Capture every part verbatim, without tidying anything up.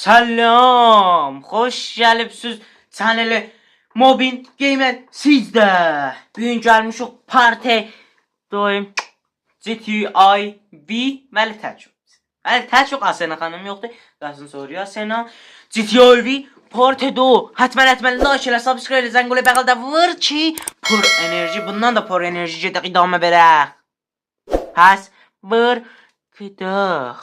سلام، خوش گلیبسیز چنل مبین گیمر سیزده. بو گون گلمیشیک پارت دو جی تی آی وی. بلی، تک یوخ. بلی، تک یوخ، آسنا خانیم یوخدور. قالسین سونرایا آسنا. جی تی آی وی پارت دو. حتما، حتما لایک ائله، سابسکرایب ائله، زنگوله بغل ده وور کی، پر انرژی، بوندان دا پر انرژی گئدک ادامه وئرک. پس وور، گئدک.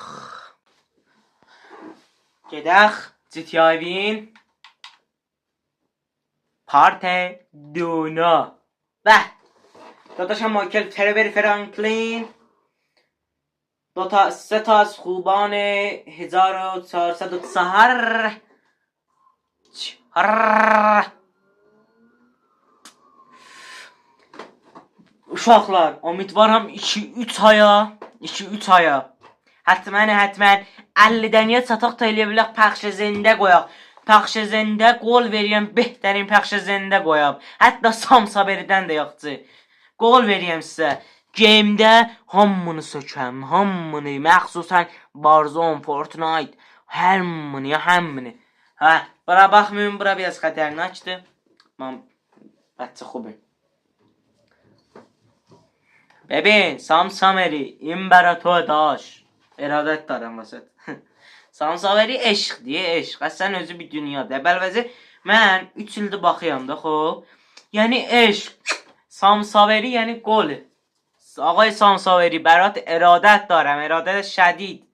گئدک جی تی آی وی‌نین پارت دونا. به. داداشام مایکل ترور فرانکلین. دو تا، سه تا از خوبان هزار و چهارصد و چهار. چهار. اوشاقلار، امیدوارام ایکی اوچ آیا، ایکی اوچ آیا. حتما، حتما اللی دنه‌یه چاتاق دا ائلیه بیلک پخش زنده قویاق. پخش زنده قول وئریرم، بهترین پخش زنده قویاق. حتی سام سابری‌دن ده یاخشی. قول وئریرم سیزه. گیمده هامینی سؤکم، هامینی، مخصوصا وارزون، فورتنایت، هامینی، یا هامینی. هه، بورا باخمایین، بورا بیر آز خطرناکدیر. من بچه خوبم. ببین، سام سابری، امپراتور داش. ارادت دارم واسط. سام سابری عشقدیر، عشق. اصلا اؤزو بیر دونیادیر. اول وضعی من اوچ ایلدیر باخیرام دا، خوب. یعنی عشق. سام سابری، یعنی گل. آقای سام سابری، برات ارادت دارم، ارادت شدید.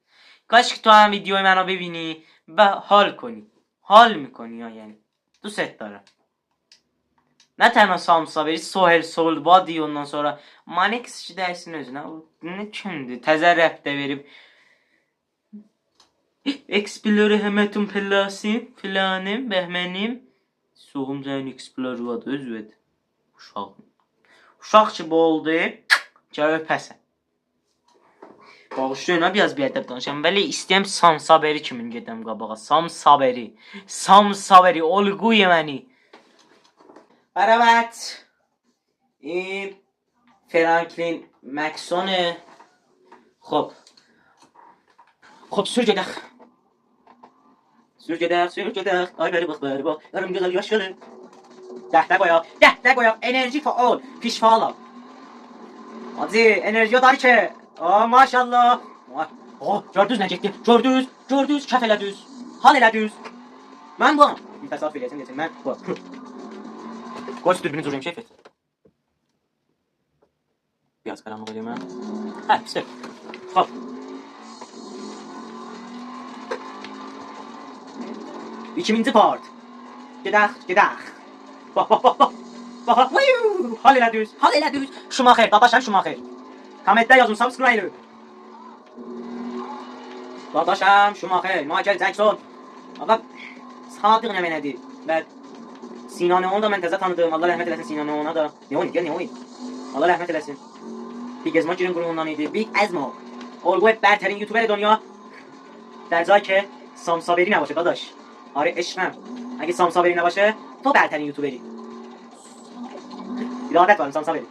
کاش که تو هم ویدیوی منو ببینی و حال کنی. حال می‌کنی یا یعنی. دوست دارم. نه تنها سام سابری، سهیل سولبادی، اوندان سونرا مانیک سیکی دَیسین اؤزونه. او نه کیمدیر؟ تزه رپ ده وئریب. اکسپلوری همه‌تون پلاسین، فلانیم، بهمنیم. سوغوم سنین اکسپلوری وار، اؤز وئت. اوشاق. اوشاق کی بو اولدو، گل اؤپه‌سن. باغیشلایین ها، بیر آز بی‌ادب دانیشام. ولی ایسته‌ییرم سام سابری کیمین گئدم قاباغا. سام سابری. سام سابری، الگوی منی. برابط. این فرانکلین مکسونه. خوب. خوب، سور گئدک. سور گئدک، سور گئدک. آی بری باخ، بری باخ. یاریم گؤزل یاش گؤلوم. ده ده قویاق، ده ده قویاق. انرژی فعال، پیش فعالام. حاجی، انرژی داری کی. آ، ماشاءالله. آ، آ، گؤردونوز نه گئتدی؟ گؤردونوز، گؤردونوز، کف ائله‌دینیز. حال ائله‌دینیز. من بو. بیر تصادف ائله‌یه‌جم، گئچین. من بو. قوی سیز دوربینی جور ائله‌ییم، شئی ائت. بیر آز قارانلیق ائله‌ییم من. هه، پیسه. خوب. ایکینجی پارت. گئدک، گئدک. باخ، باخ، باخ، باخ. باخ، باخ. ویو! حال ائله‌دینیز، حال ائله‌دینیز. شوماخر، داداشام شوماخر. کامنتده یازین، سابسکرایب. داداشام شوماخر، مایکل جکسون. آقا، صادق نمنه‌دیر. و سینا نئونو دا من تزه تانیدیم. الله رحمت ائله‌سین سینا نئونا دا. نئون، یا نئون. الله رحمت ائله‌سین. بیگ ازما گیرین قوروموندان ایدی. بیگ ازما. الگوی برترین یوتیوبر دنیا. در جایی که سام صابری نباشه، داداش. آره عشقم. اگه سام صابری نباشه، تو برترین یوتیوبری. ارادت وارم سام صابری.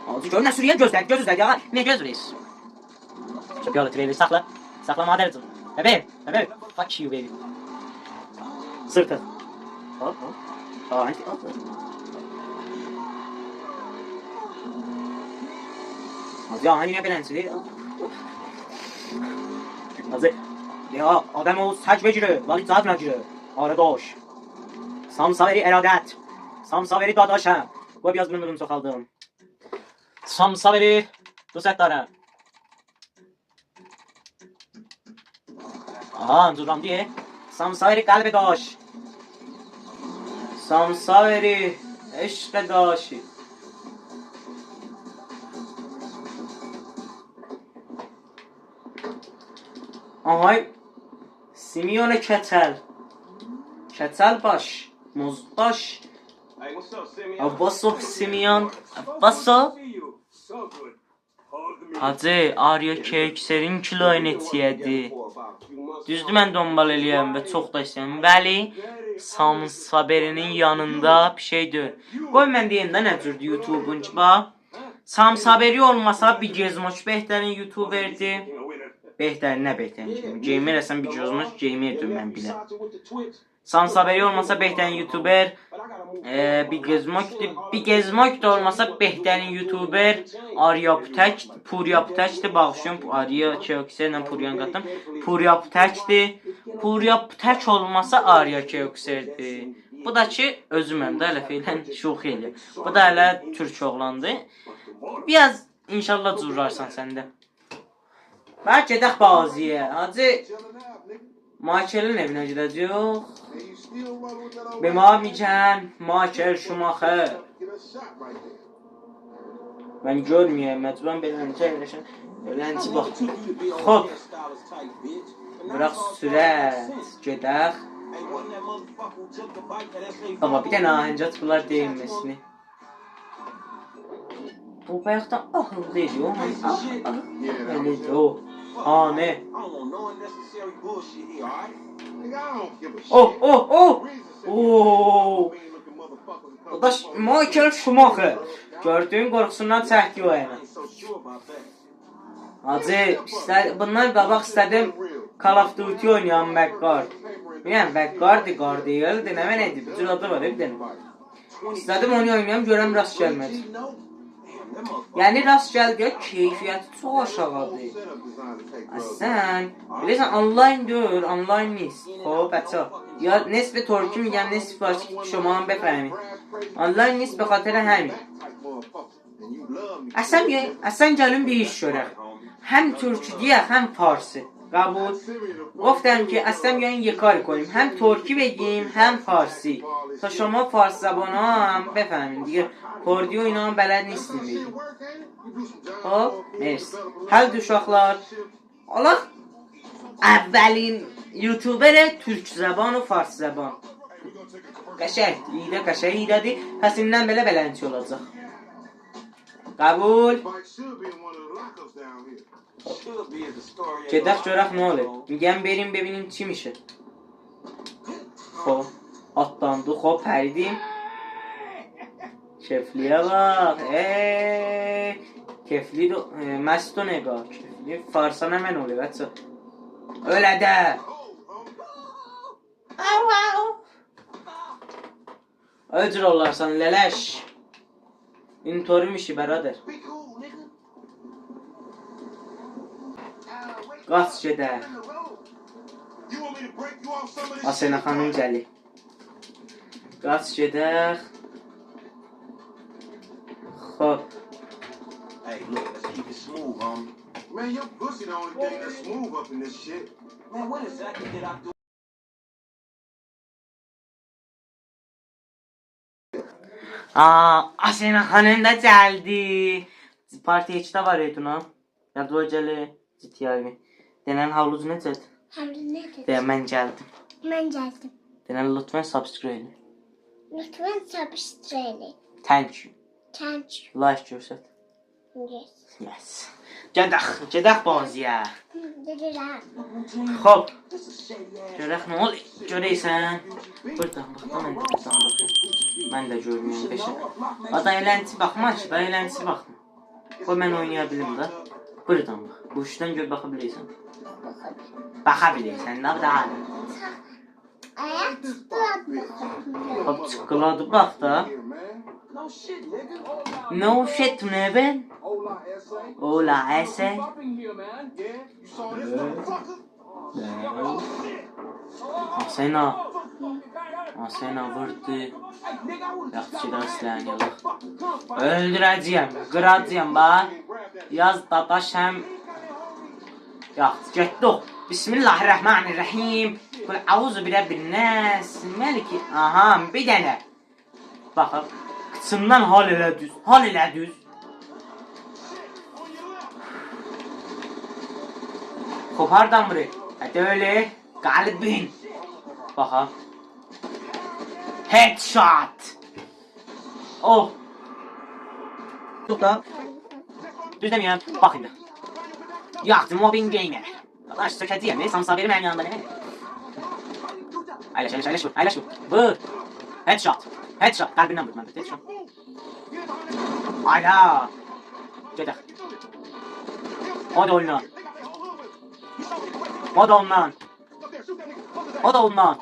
حاجی، گؤر نه سورویه، گؤزلر، گؤزلر یا. نه گؤز وئریر؟ چوب یالی تریلر، ساخلا. ساخلا، مادر جون. ببه، ببه. Fuck you, baby. سیرتیق. هوپ، هوپ. آ، هندی، هوپ. حاجی، آهنگ نه بئلنجی‌دیر؟ حاجی، یا، آدام او سگ بگیره، ولی جد نگیره. آره، دوش. سام صابری ارادت. سام صابری داداشم. قوی بیر آز بونون نورونو چوخالدیم. سام صابری، دوست دارم. آها، انجورام دیه. سام صابری قلب داش. سام صابری، عشق داشی. آهای، سیمیون کچل. کچل باش، موز باش. Hey, what's up, Simeon? آ، what's up، سیمیون؟ آ، what's up؟ See you. So good. حاجی، آریا کئیکسرین کیلو نئچه‌یه‌دی؟ دوزدور، من دنبال ائله‌یم و چوخ دا ایسته‌ییرم. ولی سام سابری‌نین یانیندا بیر شئی دئییل. قوی من دئییم ده نه جور یوتیوبون کی، باخ. سام سابری اولماسا بیگ ازموک بهترین یوتیوبردی. بهترین، نه بهترین کی؟ گیمر اصلاً بیگ ازموک گیمردیر من بیلم. سام سابری اولماسا بهترین یوتیوبر، ائ، بیگ ازموکدور. بیگ ازموک دا اولماسا بهترین یوتیوبر آریا پوتک، پوریا پوتکدیر. باغیشلایین، آریا کئیکسرله پوریانی قاتدیم. پوریا پوتکدیر. پوریا پوتک اولماسا آریا کئیکسردیر. بو دا کی، اؤزومم ده، ائله فعلاً شوخی ائله‌ییرم. بو دا ائله تورک اوغلاندیر. بیر آز انشاءالله جورلارسان سن ده. و گئدک بازی‌یه. حاجی، مایکلین ائوینه گئده‌جه‌ییک. به ما می‌گن مایکل شوماخر. من گؤرمویورم، مجبوراً بئلنجه ایلشن. بئلنجه باخ. خوب. بوراخ سورک، گئدک. آمما بیر دنه آهنگ آچ، بونلار دئییلمه‌سینی. بو بایاقدان آهیلدی ایدی، او، آه، آه، ائله‌دی او. هانی؟ اوه، اوه، اوه! اوه! داداش، مایکل شوماخر. گؤردون، قورخوسوندان چکدی او یانا. حاجی، ایسته-، بوندان قاباق ایسته‌دیم Call of Duty اوینایام، Vanguard. بیلیرم، Vanguard، قاردیل، دئنه‌مه نه‌دیر؟ بیر جور آدی وار، بیر دنه. ایسته‌دیم اونو اوینایام، گؤرم راست گلمه‌دی. یعنی راست گلدی، یا کیفیتی چوخ آشاغیدیر. اصلاً، بیلیرسن، آنلاین دئییل، آنلاین نیست. خوب، بچه. یا نصف ترکی می‌گم، نصف فارسی که شما هم بفهمید. آنلاین نیست، به خاطر همین. اصلاً، اصلاً گلین بیر ایش گؤرک. هم ترکی دئیک، هم فارسی. قبول؟ گفتم که اصلاً بیاین یه کاری کنیم. هم ترکی بگیم، هم فارسی. تا شما فارس زبان ها هم بفهمین. دیگه کردی و اینا هم بلد نیستیم بگیم. خب، مرسی. حل اوشاقلار. آلاق اولین یوتیوبر تورک زبان و فارس زبان. قشنگ، ایده قشنگ ایده‌دیر. پس ایندن بئله بئلنجه اولاجاق. قبول. گئدک گؤرک نه اولور. می‌گم بریم ببینیم چی می‌شه. خب، آتلاندی، خب، پریدیم. کفلی‌یه باخ، ائ، کفلی دو، ائ، مست و نگاه. کفلی فارسا نمنه اولور، بچه؟ اؤیله ده. او، او. او جور اولارسان، لله‌ش. اینطوری می‌شی، برادر. قاچ گئدک. آسنا خانیم گلیر. قاچ گئدک. خب. Hey, look, let's keep it smooth, homie. Man, your pussy the only thing that's smooth up in this shit. Man, what exactly did I do? آ، آسنا خانیم دا گلدی. پارت ایکی ده وار ایدی اونا. یادیوا گلیر، جی تی آی وی. دئنن هاولوز نئجه‌دیر؟ هاولوز نئجه‌دیر؟ دئنن من گلدیم. من گلدیم. دئنن لطفاً subscribe ائله‌یین. لطفاً subscribe ائله‌یین. Thank you. Thank you. Like گؤرست. Yes. Yes. گئدک، گئدک بازی‌یه. گئدک. خب. گؤرک نه اولور. گؤرورسن. بورادان باخ، من ده بورادان باخیم. من ده گؤرمویورم قشنگ. آ، دا ائلنجه باخما کی، دا ائلنجه باخما. قوی من اوینایا بیلیم ده. بورادان باخ. بو اوچدن گؤر باخا بیلیرسن. باخا بیلیرسن، نه داها؟ آیاق چیخدی، باخا بیلیرم. باخ، چیققیلادی، باخ دا. No shit, nigga. Hola, ese. آسنا. آسنا ووردو. یاخشی، داها سیلاحینی یالاق. اؤلدوره‌جه‌یم، قیراجاغام، باخ. یاز داداش هم. یاخشی، گئتدیک. بسم الله الرحمن الرحیم. قل اعوذ برب الناس، ملک، آها، بیر دنه. باخ، قیچیندان حال ائله دوز، حال ائله دوز. خوپار دامبری. هادی اؤیله، قلبین. باخ ها. Headshot. اوه. توت دا. دوز دئمیرم، باخ ایندی. یاخشی، موبین گیمر. داداش، سؤکه‌جه‌یم، نه؟ سامسا وئریر منیم یانیمدا، نه؟ اَیلش، اَیلش، اَیلش وور، اَیلش وور. وور. Headshot. Headshot. قلبیندن ووردوم من ده، headshot. آیدا. گئدک. او دا اوندان. او دا اوندان. او دا اوندان.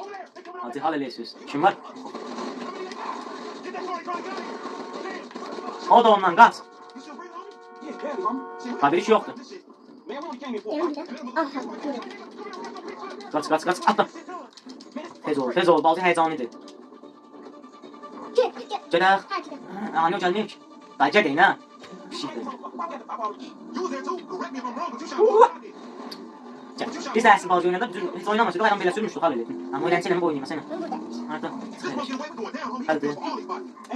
حاجی، حال ائله‌ییرسینیز. کیم وار؟ او دا اوندان، قاچ. ها، بیر ایش یوخدور. گلمیرم. آها، گلمیرم. قاچ، قاچ، قاچ، آتلا. تئز اول، تئز اول، بالاجا هیجانلی‌دیر. گل، گل. گئدک. ها، گئدک. آ، نییه گلمیر کی؟ دای گئدک، نه؟ پیشیک دئییل. گل. بیز ده اصلی بالاجا اوینادا بیز هئچ اوینامیشدیق، آدام بئله سورموشدو، حال ائله‌دیم. آمما ائله سن بو اوینایماسان. بو بورادا. هاردان؟ هلده.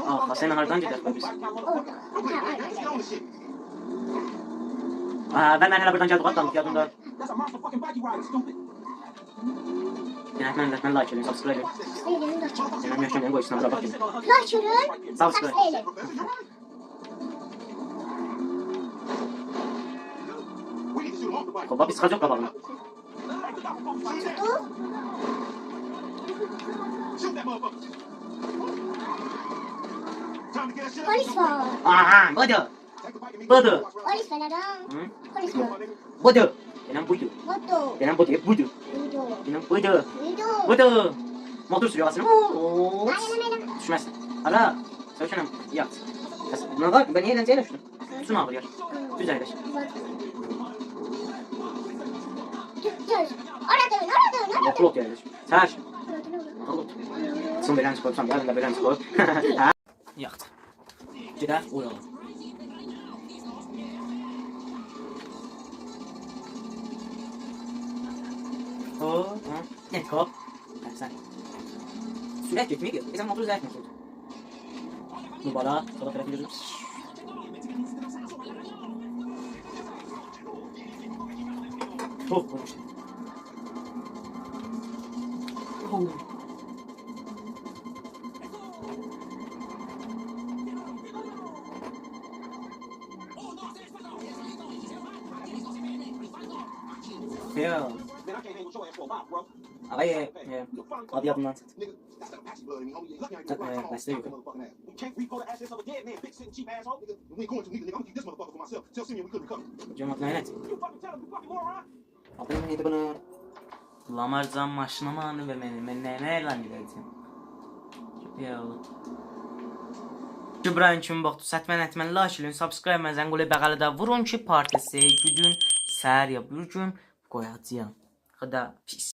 آخ، سن هاردان گئدک بیز؟ اورادا. ها، اورادا. ها، و من هله بورادان گلدیم، آتلامیشدیم، یادیمدا. یعنی، من، من لایک ائله‌یین، سابسکرایب ائله‌یین. سابسکرایب ائله‌یین، لایک ائله‌یین. سن مهم یاشا، منی قویسان، بورا باخ. لایک ائله‌یین، سابسکرایب. سابسکرایب ائله‌یین. خوب، بیز چیخاجاق قاباغینا. توتدو. پلیس وار. آها، بودور. بودور. پلیس وار، آدام. هی؟ پلیس وار. بودور. دئنن بودور. بودور. دئنن بودور، بودور. بودور. دئنن بودور. بودور. بودور. موتور سورور آغاسینی. اوو، اوو. آی، ائله‌مه، ائله‌مه. دوشمز. هارا؟ سن شونان یات. بس، نه وار؟ بن نییه ائله‌مه، ائله شونو. سون آغریر. دوز اَیلش. دوز، دوز. اورا دؤن، اورا دؤن، اورا دؤن. اوتور، اوتور، اَیلش. سن. اورا دؤن، اورا دؤن. اوتور، اوتور. سن بئله‌نی چیخاریب، سن گل، ایندی بئله‌نی چیخاریب. یاخشی. گئدک اورا. هو، ها. نه، هوپ. هه، سن. سرعت گئتمیر کی. بیزیم موتور ضعیف موتوردور. مبارک، سول طرفه گئدیر. هوپ، وورموشدو. هو. یا. آقای، ائ، آدی یادیمدان چیخدی. ائ، بس ده یوخ. جماعت لعنت. آدام نئیدی بونون؟ لامار جان ماشینا مانی و منی، من نه، نه اعلان ائده‌جم؟ یا. ابراهیم کیمی باخدی، حتماً، حتماً لایک ائله‌یین، سابسکرایب و زنگوله بغلی ده وورون کی، پارتی سه گودون سحر یا بیر گون قویاجاغام. خداحافظ.